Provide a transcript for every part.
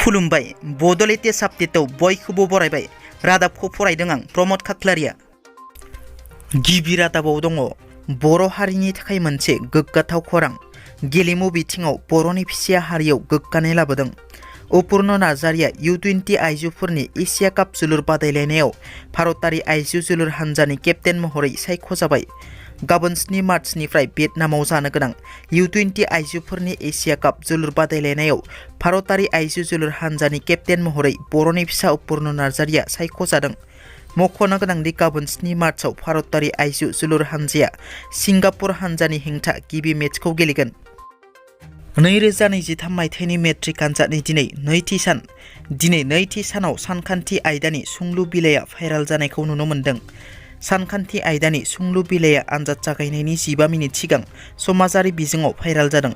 खुलुमबाय बड' लेटेस्ट आपडेटआव बयखौबो बरायबाय। रादाबखौ फरायदों आं प्रमद खाख्लारिया। गिबि रादाबाव दङ बर' हारिनि थाखाय मोनसे गोग्गाथाव खौरां। गेलेमु बिथिङाव बर'नि फिसा हारियाव गोग्गानाय लाबोदों। अपुर्न नार्जारिया U20 आइजोफोरनि एशिया काप जोलुर बादायलायनायाव भारतारि आइजो जोलुर हानजानि केप्टेन महरै सायख'जाबाय। गाबोन 7 मार्चनिफ्राय भियेटनामाव जानो गोनां U20 आइजोफोरनि एशिया काप जोलुर बादायलायनायाव भारतारि आइजो जोलुर हानजानि केप्टेन महरै बर'नि फिसा अपुर्न नार्जारिया सायख'जादों। मख'नो गोनांदि गाबोन 7 मार्चआव भारतारि आइजो जोलुर हानजाया सिंगापुर हानजानि हेंथा गिबि मेचखौ गेलेगोन। 2023 मायथाइनि मेट्रिक आनजादनि दिनै नैथि सानाव सानखान्थि आयदानि सुंलु बिलाइया भाइराल जानायखौ नुनो मोन्दों। सानखान्थि आयदानि सुंलु बिलाइया आनजाद जागायनायनि 15 मिनिट सिगां समाजारि बिजोङाव भाइराल जादों।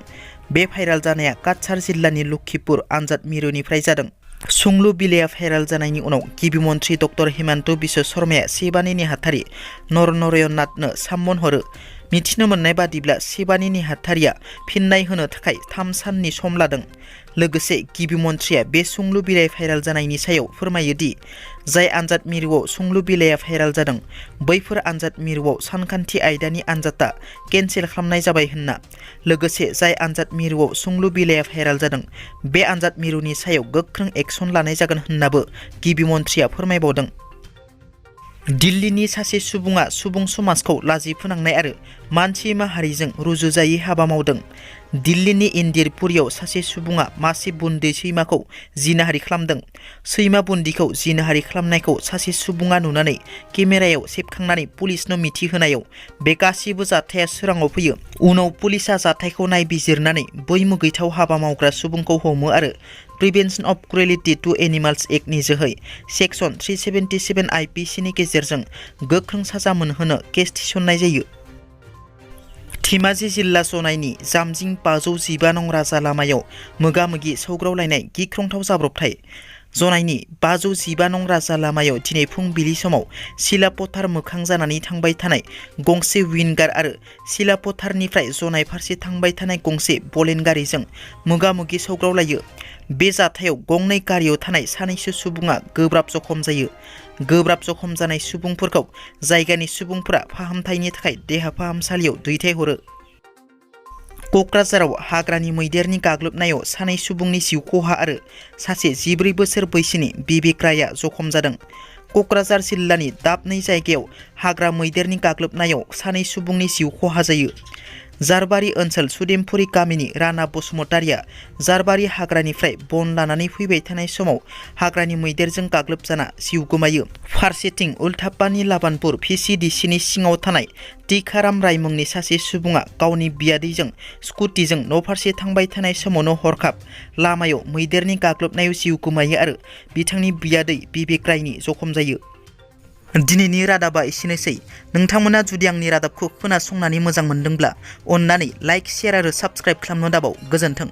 बे भाइराल जानाया काछार जिल्लानि लखिपुर आनजाद मिरुनिफ्राय जादों। सुंलु बिलाइया भाइराल जानायनि उनाव गिबि मन्थ्रि डक्टर हिमन्त बिश्व शर्माया सेबानि नेहाथारि नरनारायण नाथनो साममन हरो। मिथिनो मोननाय बादिब्ला सेबानि नेहाथारिया फिन्नाय होनो थाखाय 3 साननि सम लादों। लोगोसे गिबि मन्थ्रिया बे सुंलु बिलाइ भाइराल जानायनि सायाव फोरमायो दि जाय आनजाद मिरुआव सुंलु बिलाइया भाइराल जादों बैफोर आनजाद मिरुआव सानखान्थि आयदानि आनजादा केन्सेल खालामनाय जाबाय होनना। लोगोसे जाय आनजाद मिरुआव सुंलु बिलाइया भाइराल जादों बे आनजाद मिरुनि सायाव गोख्रों एक्सन लानाय जागोन होननाबो गिबि मन्थ्रिया फोरमायबावदों। दिल्लीनि सासे सुबुङा सुबुं समाजखौ लाजि फोनांनाय आरो मानसि माहारिजों रुजुजायै हाबा मावदों। दिल्लीनि इन्दिरपुरियाव सासे सुबुङा मासे बुन्दै सैमाखौ जिनाहारि खालामदों। सैमा बुन्दिखौ जिनाहारि खालामनायखौ सासे सुबुङा नुनानै केमेरायाव सेबखांनानै पुलिसनो मिथिहोनायाव बे गासिबो जाथाया सोराङाव फैयो। उनाव पुलिसआ जाथायखौ नायबिजिरनानै बै मुगैथाव हाबा मावग्रा सुबुंखौ हमो आरो प्रिभेन्सन अफ क्रुएलिटि टु एनिमाल्स एक्टनि जोहै सेक्सन 377 IPCनि गेजेरजों गोख्रों साजा मोनहोनो केस थिसननाय जायो। धेमाजि जिल्ला जनाइनि जामजिं 515 नं राजा लामायाव मोगा-मोगि सौग्रावलायनाय गिख्रंथाव जाब्रबथाय। जनाइनि 515 नं राजा लामायाव दिनै फुंबिलि समाव सिलापथार मोखां जानानै थांबाय थानाय गंसे विंगार आरो सिलापथारनिफ्राय जनाइ फारसे थांबाय थानाय गंसे बलेन गारिजों मोगा-मोगि सौग्रावलायो। बे जाथायाव गंनै गारियाव थानाय सानैसो सुबुङा गोब्राब जखम जायो। गोब्राब जखम जानाय सुबुंफोरखौ जायगानि सुबुंफोरा फाहामथायनि थाखाय देहा फाहामसालियाव दैथायहरो। क'क्राझाराव हाग्रानि मैदेरनि गाग्लोबनायाव सानै सुबुंनि जिउ खहा आरो सासे 14 बोसोर बैसोनि बिबेक-रायआ जखम जादों। क'क्राझार जिल्लानि दाबनै जायगायाव हाग्रा मैदेरनि गाग्लोबनायाव सानै सुबुंनि जिउ खहा जायो। जारबारि ओनसोल सुदेमपुरि गामिनि राना बसुमतारिया जारबारि हाग्रानिफ्राय बन लानानै फैबाय थानाय समाव हाग्रानि मैदेरजों गाग्लोबजाना जिउ गोमायो। फारसेथिं उल्थापानि लाबानपुर VCDCनि सिङाव थानाय टिकाराम राय मुंनि सासे सुबुङा गावनि बियादैजों स्कुटिजों न'फारसे थांबाय थानाय समावनो हरखाब लामायाव मैदेरनि गाग्लोबनायाव जिउ गोमायो आरो बिथांनि बियादै बिबेक-रायनि जखम जायो। दिनैनि रादाबा एसेनोसै। नोंथांमोना जुदि आंनि रादाबखौ खोनासंनानै मोजां मोनदोंब्ला अन्नानै लाइक, शेयार आरो साबस्क्राइब खालामनो दाबाव। गोजोन्थों।